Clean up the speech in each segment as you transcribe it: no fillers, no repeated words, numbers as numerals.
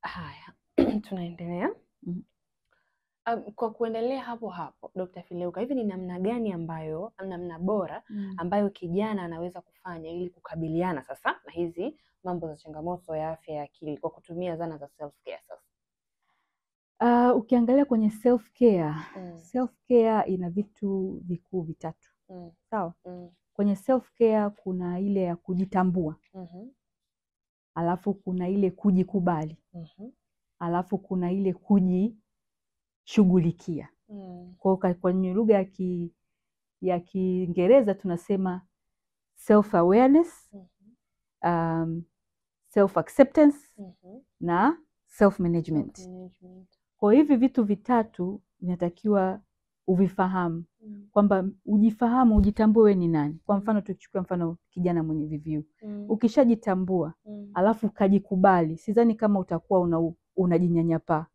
Haya, tunaendelea. Kwa kuendelea hapo hapo, Dr. Fileuka, hivi ni namna gani ambayo, namna bora ambayo kijana anaweza kufanya ili kukabiliana sasa na hizi mambo za changamoto ya afya ya akili kwa kutumia zana za self care sasa? Ukiangalia kwenye self care, self care ina vitu vikuu vitatu. Sawa? Kwenye self care kuna ile ya kujitambua, alafu kuna ile kujikubali, alafu kuna ile kujishughulikia. Kwa hiyo kwenye lugha ya Kiingereza tunasema self awareness, self acceptance na self management. Self-management. Kwa hivi vitu vitatu vinatakiwa uvifahamu, kwamba ujifahamu, ujitambue wewe ni nani. Kwa mfano tukichukua mfano kijana mwenye VVU, ukishajitambua alafu ukajikubali, sidhani kama utakuwa unajinyanyapaa.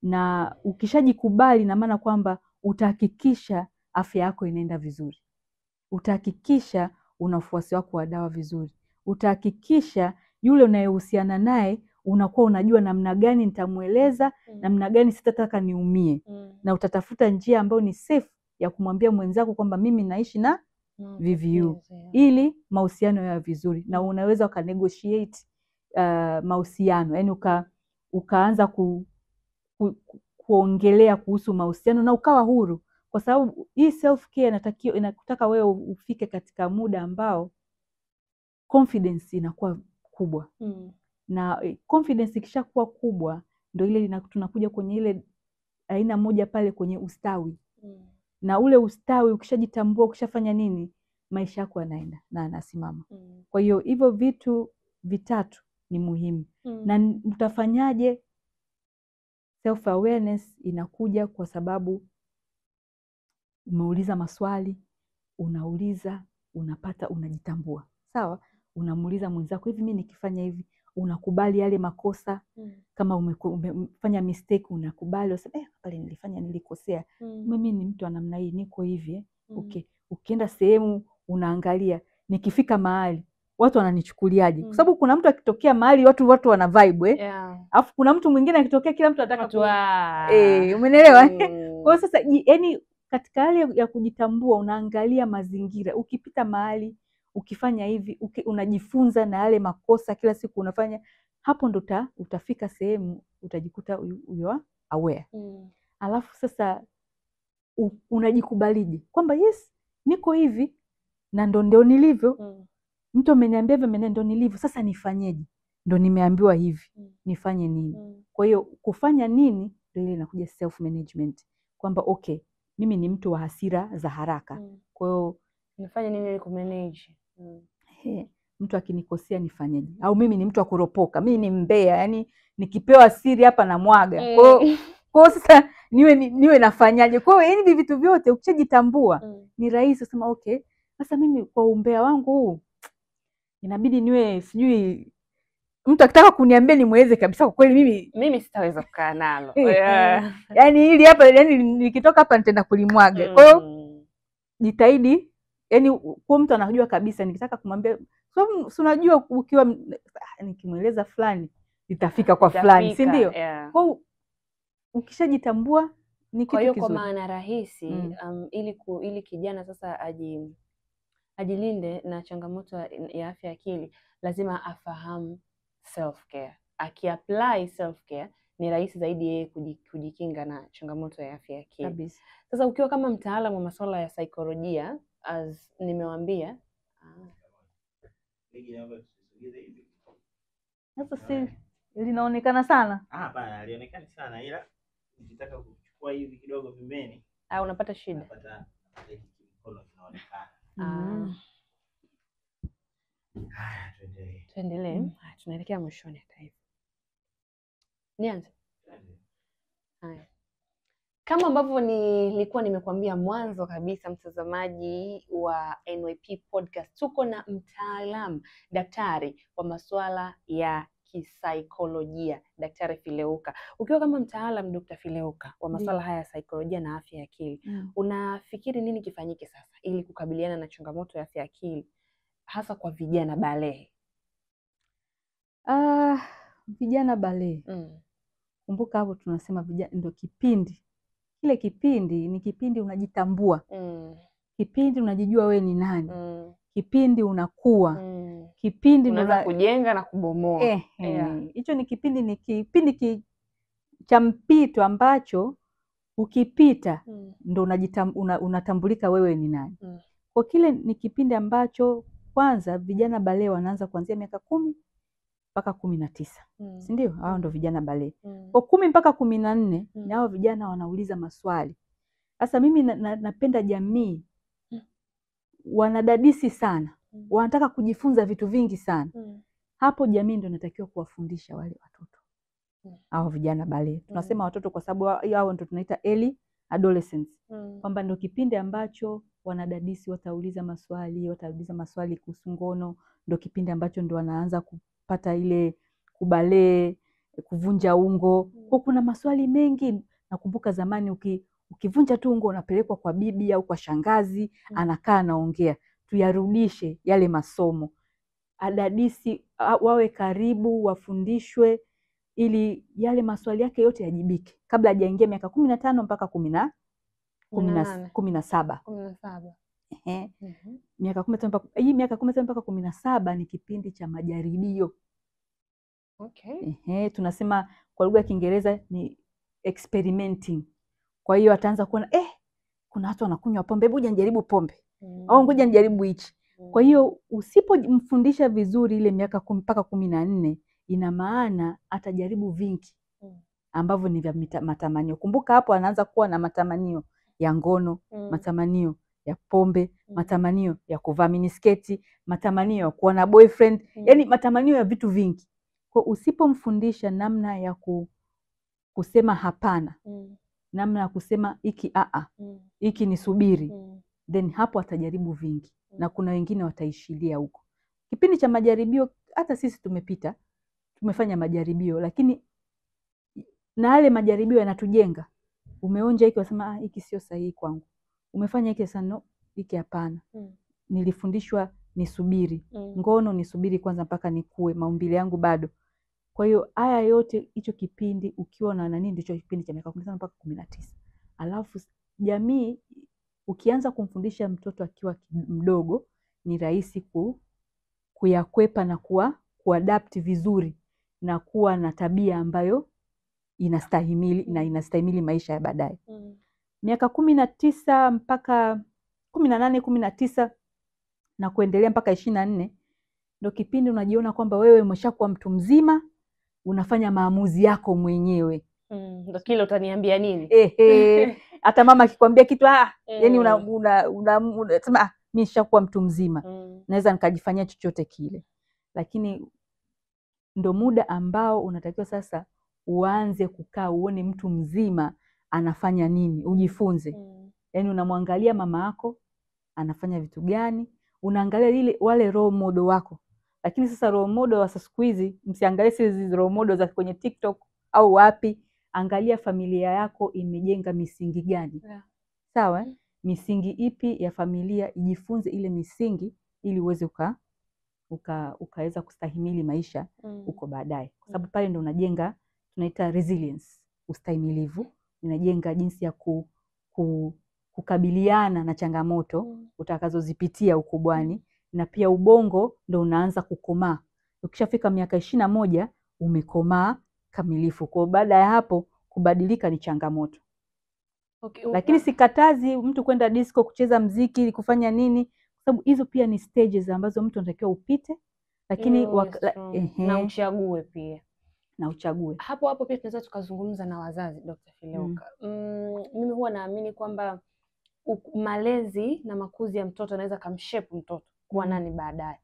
Na ukishajikubali, na maana kwamba utahakikisha afya yako inaenda vizuri, utahakikisha una ufuasi wako wa dawa vizuri, utahakikisha yule unayehusiana naye unakuwa unajua namna gani nitamueleza, namna gani sitataka niumie, na utatafuta njia ambayo ni safe ya kumwambia mwenzako kwamba mimi naishi na VVU, ili mahusiano yawe vizuri. Na unaweza ukanegotiate mahusiano, yani ukaanza kuongelea kuhusu mahusiano na ukawa huru, kwa sababu hii self care inakutaka wewe ufike katika muda ambao confidence inakuwa kubwa. Na confidence ikishakuwa kubwa ndio ile tunakuja kwenye ile aina moja pale kwenye ustawi. Na ule ustawi ukishajitambua, ukishafanya nini, maisha yako yanaenda na yanasimama. Kwa hiyo hivyo vitu vitatu ni muhimu. Na utafanyaje? Self awareness inakuja kwa sababu umeuliza maswali, unauliza, unapata, unajitambua. Sawa? Unamuuliza mwenzako, hivi mimi nikifanya hivi, unakubali yale makosa. Kama umefanya mistake unakubali, unasema pale nilifanya, nilikosea. Mimi ni mtu wa namna hii, niko hivi. Okay. Ukienda sehemu unaangalia, nikifika mahali watu wananichukuliaje? Kwa sababu kuna mtu akitokea mahali watu wana vibe Alafu kuna mtu mwingine akitokea kila mtu anataka umeelewa? Kwa hiyo sasa yani katika hali ya kujitambua unaangalia mazingira, ukipita mahali ukifanya hivi, unajifunza na yale makosa kila siku unafanya, hapo ndo utafika sehemu utajikuta you are aware. Alafu sasa unajikubalije kwamba yes niko hivi na ndo nilivyo. Mtu ameniambia hivyo, ndo nilivyo, sasa nifanyeje? Ndo nimeambiwa hivi, nifanye nini? Kwa hiyo kufanya nini ndio ile inakuja self management, kwamba okay, mimi ni mtu wa hasira za haraka. Kwa hiyo nifanye nini ili kumanage? Mtu akinikosea nifanyeje? Au mimi ni mtu wa kuropoka, mimi ni mbea, yani nikipewa siri hapa na mwaga. Kwa hiyo sasa niwe nafanyaje? Kwa hiyo hivi vitu vyote ukishajitambua ni rahisi kusema okay, sasa mimi kwa umbea wangu huu inabidi niwe sijui mtu akitaka kuniambia nimweze kabisa, kwa kweli mimi sitaweza kukaa nalo. Yaani hili hapa, yani nikitoka hapa nitaenda kulimwaga. Kwa hiyo jitahidi, yani kwa mtu anajua kabisa nikitaka kumwambia, so unajua ukiwa nikimueleza fulani itafika kwa fulani, si ndio? Kwa hiyo ukishajitambua ni kitu kizuri. Kwa maana rahisi, ili kijana sasa ajilinde na changamoto ya afya ya akili, lazima afahamu self care. Akiapply self care ni rahisi zaidi yeye kujikinga na changamoto ya afya ya akili. Kabisa. Sasa ukiwa kama mtaalamu wa masuala ya saikolojia, as nimewaambia, sasa si linaonekana sana? Hapana, halionekani sana, ila nikitaka kuchukua hivi kidogo pembeni, unapata shida. Napata mkono unaonekana. Tuendelee. Tunaelekea mwishoni hata hivyo. Nianze. Haya. Kama ambavyo nilikuwa nimekuambia mwanzo kabisa, mtazamaji wa NYP Podcast, tuko na mtaalamu, daktari wa masuala ya kisaikolojia, Daktari Fileuka. Ukiwa kama mtaalamu Dr. Fileuka wa masuala haya ya saikolojia na afya ya akili, unafikiri nini kifanyike sasa ili kukabiliana na changamoto ya afya ya akili hasa kwa vijana balehe? Vijana balehe. Kumbuka hapo tunasema vijana ndio kipindi. Kile kipindi ni kipindi unajitambua. Kipindi unajijua wewe ni nani. Kipindi unakuwa. Kipindi unaanza kujenga na kubomoa. Hicho ni kipindi, ni kipindi cha mpito ambacho ukipita ndo unatambulika wewe ni nani. Kwa kile ni kipindi ambacho kwanza vijana bale wanaanza kuanzia miaka 10 mpaka 19. Si ndio? Hao ndo vijana bale. Kwa 10 mpaka 14 ni hao vijana wanauliza maswali. Sasa mimi napenda jamii wanadadisi sana. Wanataka kujifunza vitu vingi sana. Hapo jamii ndio inatakiwa kuwafundisha wale watoto. Hao vijana bale. Tunasema watoto kwa sababu hao ndio tunaita early adolescence. Kwamba ndio kipindi ambacho wanadadisi watauliza maswali, watauliza maswali kuhusu ngono, ndio kipindi ambacho ndio wanaanza kupata ile kubalee, kuvunja ungo. Kwa kuna maswali mengi. Nakumbuka zamani ukivunja tu ungo unapelekwa kwa bibi au kwa shangazi, anakaa anaongea. Tuyarudishe yale masomo. Adadisi wawe karibu, wafundishwe ili yale maswali yake yote yajibike kabla hajaingia miaka 15 mpaka 17. 17. Miaka 15 mpaka hii miaka 15 mpaka 17 ni kipindi cha majaribio. Okay. Tunasema kwa lugha ya Kiingereza ni experimenting. Kwa hiyo ataanza kuona kuna watu wanakunywa pombe, hebu nijaribu pombe. Au ngoja nijaribu hichi. Kwa hiyo usipomfundisha vizuri ile miaka 10 mpaka 14, ina maana atajaribu vingi ambavyo ni vya matamanio. Kumbuka hapo anaanza kuwa na matamanio ya ngono, matamanio ya pombe, matamanio ya kuvaa minisketi, matamanio ya kuwa na boyfriend, yani matamanio ya vitu vingi. Kwa usipomfundisha namna ya kusema hapana, namna ya kusema hiki hiki ni subiri, then hapo atajaribu vingi. Na kuna wengine wataishilia huko. Kipindi cha majaribio hata sisi tumepita, tumefanya majaribio, lakini na yale majaribio yanatujenga. Umeonja hiki unasema hiki sio sahihi kwangu. Umefanya hiki sasa, no, hiki hapana. Nilifundishwa nisubiri. Ngono nisubiri kwanza mpaka nikue, maumbile yangu bado. Kwa hiyo haya yote hicho kipindi ukiwa na nani ndicho kipindi cha miaka 15 mpaka 19. Alafu jamii ukianza kumfundisha mtoto akiwa mdogo ni rahisi kuyakwepa na kuadapt vizuri na kuwa na tabia ambayo inastahimili na inastahimili maisha ya baadaye. Miaka 19 mpaka 18, 19 na kuendelea mpaka 24 ndio kipindi unajiona kwamba wewe umeshakuwa mtu mzima, unafanya maamuzi yako mwenyewe. Ndio kile utaniambia nini? Hata mama akikwambia kitu yani unasema mimi nishakuwa mtu mzima. Naweza nikajifanyia chochote kile. Lakini ndo muda ambao unatakiwa sasa uanze kukaa uone mtu mzima anafanya nini, ujifunze. Yaani unamwangalia mama yako anafanya vitu gani, unaangalia ile wale role model wako. Lakini sasa role model wa siku hizi, msiangalie hizi role model za kwenye TikTok au wapi, angalia familia yako imejenga misingi gani. Sawa? Misingi ipi ya familia, ijifunze ile misingi ili uweze ukaweza kustahimili maisha uko baadaye. Kwa sababu pale ndo unajenga, tunaita resilience, ustahimilivu, unajenga jinsi ya kukabiliana na changamoto utakazozipitia ukubwani, na pia ubongo ndo unaanza kukomaa. Ukishafika miaka 21 umekomaa kamilifu. Kwa baada ya hapo kubadilika ni changamoto. Okay, lakini sikatazi mtu kwenda disco kucheza mziki, kufanya nini, kwa sababu hizo pia ni stages ambazo mtu anatakiwa upite, lakini na uchague pia. Na uchague. Hapo hapo pia tunaweza tukazungumza na wazazi, Dr. Fileuka. Mimi huwa naamini kwamba malezi na makuzi ya mtoto anaweza kumshape mtoto kuwa nani baadaye.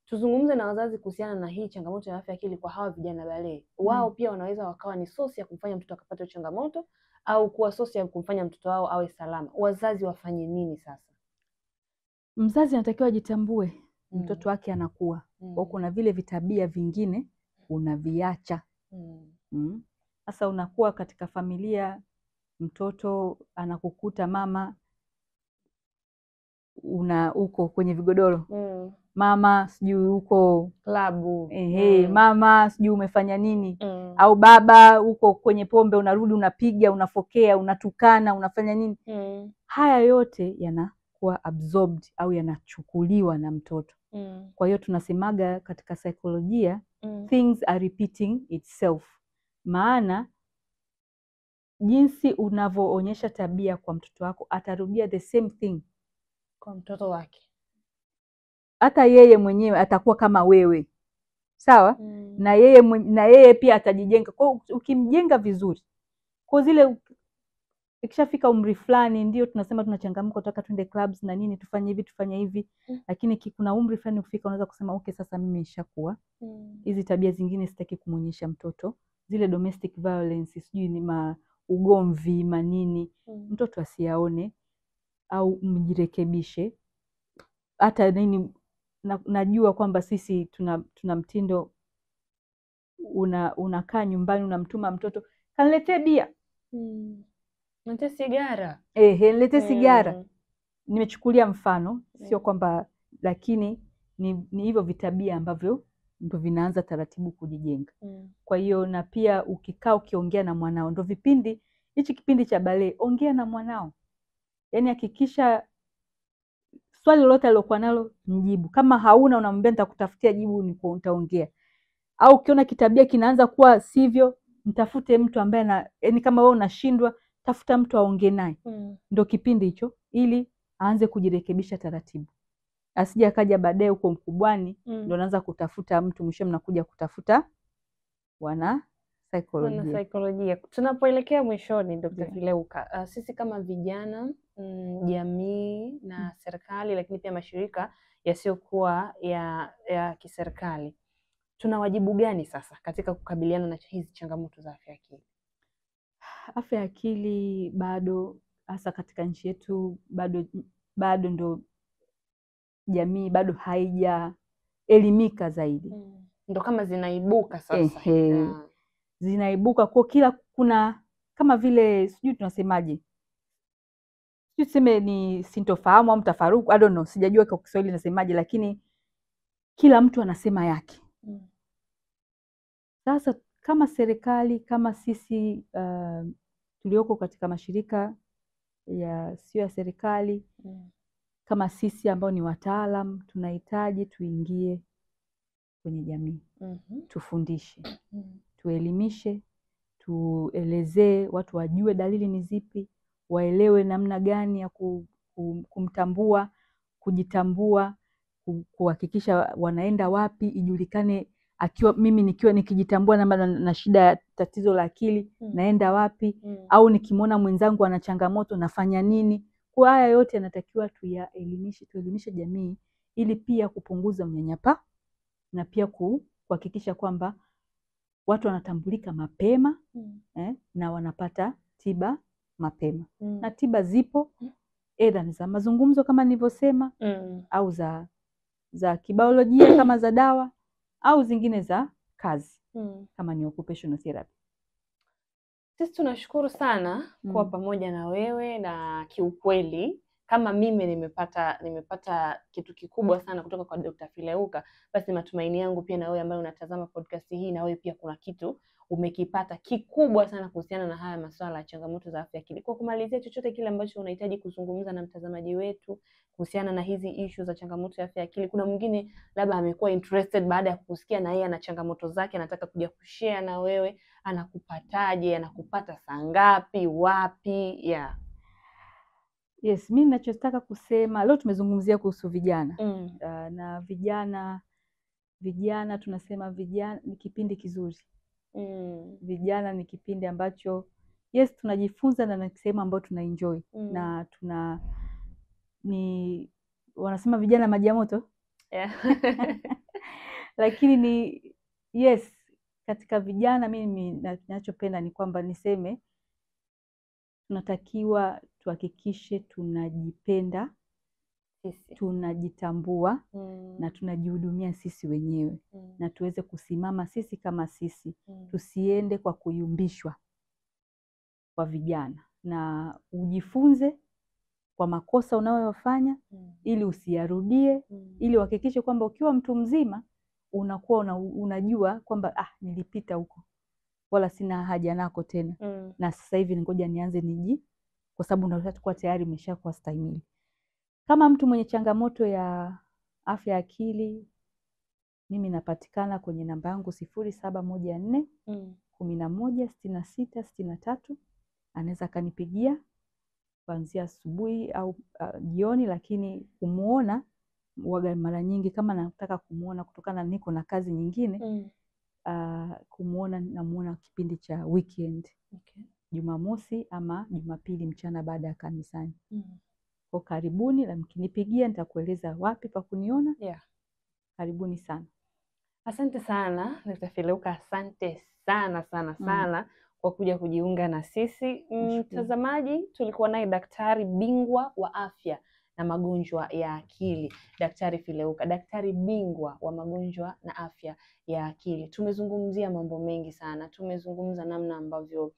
Tuzungumze na wazazi kuhusiana na hii changamoto ya afya akili kwa hawa vijana bale. Wao pia wanaweza wakawa ni source ya kumfanya mtoto akapata changamoto au kuwa source ya kumfanya mtoto wao awe salama. Wazazi wafanye nini sasa? Mzazi anatakiwa ajitambue mtoto wake anakuwa. Kwa kuna vile vitabia vingine unaviacha. Sasa unakuwa katika familia, mtoto anakukuta mama una uko kwenye vigodoro. Mama sijui uko klabu. Mama sijui umefanya nini. Au baba uko kwenye pombe, unarudi unapiga, unafokea, unatukana, unafanya nini. Haya yote yanakuwa absorbed au yanachukuliwa na mtoto. Kwa hiyo tunasemaga katika saikolojia, things are repeating itself. Maana jinsi unavyoonyesha tabia kwa mtoto wako, atarudia the same thing kwa mtoto wake. Hata yeye mwenyewe atakuwa kama wewe, sawa? Na yeye pia atajijenga. Kwa hiyo ukimjenga vizuri, kwa zile ikishafika umri fulani ndio tunasema tunachangamka, tunataka twende clubs na nini, tufanye hivi tufanye hivi. Lakini kuna umri fulani ukifika unaweza kusema okay, sasa mimi nishakuwa, hizi tabia zingine sitaki kumuonyesha mtoto, zile domestic violence, sijui ni ma ugomvi manini, mtoto asiyaone au mjirekebishe. Hata nini, najua kwamba sisi tuna mtindo, unakaa nyumbani unamtuma mtoto kaniletee bia, Niletee sigara. Niletee sigara. Nimechukulia mfano, sio kwamba, lakini ni hivyo vitabia ambavyo ndo vinaanza taratibu kujijenga. Kwa hiyo na pia ukikaa ukiongea na mwanao, ndo vipindi hichi kipindi cha balehe, ongea na mwanao. Yaani hakikisha swali lolote alilokuwa nalo mjibu. Kama hauna unamwambia nitakutafutia jibu, nitaongea. Au ukiona kitabia kinaanza kuwa sivyo, mtafute mtu ambaye yaani kama wewe unashindwa, tafuta mtu aongee naye. Ndio kipindi hicho ili aanze kujirekebisha taratibu. Asije akaja baadaye huko mkubwani ndio anaanza kutafuta mtu, mwisho mnakuja kutafuta wana saikolojia. Tunapoelekea mwishoni, Dr. Fileuka, sisi kama vijana, jamii na serikali, lakini pia mashirika yasiyokuwa ya kiserikali, tuna wajibu gani sasa katika kukabiliana na hizi changamoto za afya ya akili? Afya ya akili bado, hasa katika nchi yetu, bado ndo jamii bado haijaelimika zaidi. Ndo kama zinaibuka sasa. Zinaibuka kwa kila, kuna kama vile sijui tunasemaje, sijui tuseme ni sintofahamu au mtafaruku, I don't know, sijajua kwa Kiswahili nasemaje, lakini kila mtu anasema yake. Sasa kama serikali, kama sisi tulioko katika mashirika ya sio ya serikali, kama sisi ambao ni wataalam, tunahitaji tuingie kwenye jamii. Tufundishe, tuelimishe, tuelezee watu wajue dalili ni zipi, waelewe namna gani ya kumtambua, kujitambua, kuhakikisha wanaenda wapi, ijulikane akiwa mimi nikiwa nikijitambua na shida ya tatizo la akili, naenda wapi, au nikimwona mwenzangu ana changamoto nafanya nini. Kwa haya yote yanatakiwa tuyaelimishe, tuelimishe jamii ili pia kupunguza unyanyapaa na pia kuhakikisha kwamba watu wanatambulika mapema, na wanapata tiba mapema. Na tiba zipo, either ni za mazungumzo kama nilivyosema, au za kibiolojia kama za dawa, au zingine za kazi kama ni occupational therapy. Sisi tunashukuru sana kuwa pamoja na wewe, na kiukweli kama mimi nimepata kitu kikubwa sana kutoka kwa Dr. Fileuka, basi matumaini yangu pia na wewe ambaye unatazama podcast hii, na wewe pia kuna kitu umekipata kikubwa sana kuhusiana na haya masuala ya changamoto za afya akili. Kwa kumalizia, chochote kile ambacho unahitaji kuzungumza na mtazamaji wetu kuhusiana na hizi issue za changamoto ya afya akili, kuna mwingine labda amekuwa interested baada ya kukusikia na yeye ana changamoto zake, anataka kuja kushare na wewe, anakupataje? Anakupata saa ngapi? Wapi? Yeah. Yes, mimi ninachotaka kusema leo tumezungumzia kuhusu vijana. Na vijana tunasema vijana ni kipindi kizuri. Vijana ni kipindi ambacho yes tunajifunza na sehemu ambayo tunaenjoy. Na tuna ni wanasema vijana maji ya moto. Yeah. Lakini ni yes, katika vijana mimi ninachopenda ni kwamba niseme tunatakiwa tuhakikishe tunajipenda, sisi, tunajitambua, na tunajihudumia sisi wenyewe, na tuweze kusimama sisi kama sisi. Tusiende kwa kuyumbishwa kwa vijana, na ujifunze kwa makosa unayofanya ili usiyarudie, ili uhakikishe kwamba ukiwa mtu mzima unakuwa unajua kwamba nilipita huko. wala sina haja nako tena. Na sasa hivi ngoja nianze niji, kwa sababu ndio utakuwa tayari umeshakuwa stahimili. Kama mtu mwenye changamoto ya afya ya akili, mimi napatikana kwenye namba yangu 0714 11 66 63. Anaweza akanipigia kuanzia asubuhi au jioni, lakini kumuona waga mara nyingi kama nataka kumuona kutokana niko na kazi nyingine, kumuona namuona kipindi cha weekend. Jumamosi ama Jumapili mchana baada ya kanisani. Kwa karibuni, na mkinipigia nitakueleza wapi pa kuniona. Karibuni sana. Asante sana Dr. Fileuka, asante sana sana sana kwa kuja kujiunga na sisi. Mtazamaji, tulikuwa naye daktari bingwa wa afya na magonjwa ya akili, Daktari Fileuka, daktari bingwa wa magonjwa na afya ya akili. Tumezungumzia mambo mengi sana. Tumezungumza namna ambavyo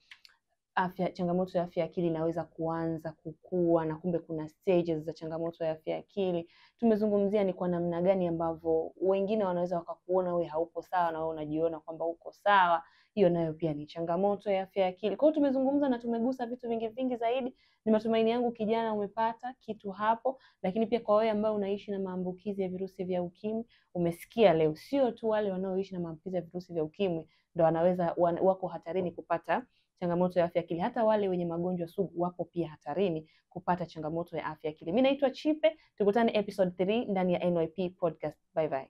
changamoto ya afya ya akili inaweza kuanza kukua, na kumbe kuna stages za changamoto ya afya ya akili. Tumezungumzia ni kwa namna gani ambavyo wengine wanaweza wakakuona wewe haupo sawa na wewe unajiona kwamba uko sawa. Hiyo nayo pia ni changamoto ya afya ya akili. Kwa hiyo tumezungumza na tumegusa vitu vingi vingi zaidi. Ni matumaini yangu kijana umepata kitu hapo, lakini pia kwa wewe ambao unaishi na maambukizi ya virusi vya ukimwi, umesikia leo sio tu wale wanaoishi na maambukizi ya virusi vya ukimwi ndo wanaweza wako hatarini kupata changamoto ya afya ya akili. Hata wale wenye magonjwa sugu wapo pia hatarini kupata changamoto ya afya ya akili. Mimi naitwa Chipe, tukutane episode 3 ndani ya NYP Podcast. Bye bye.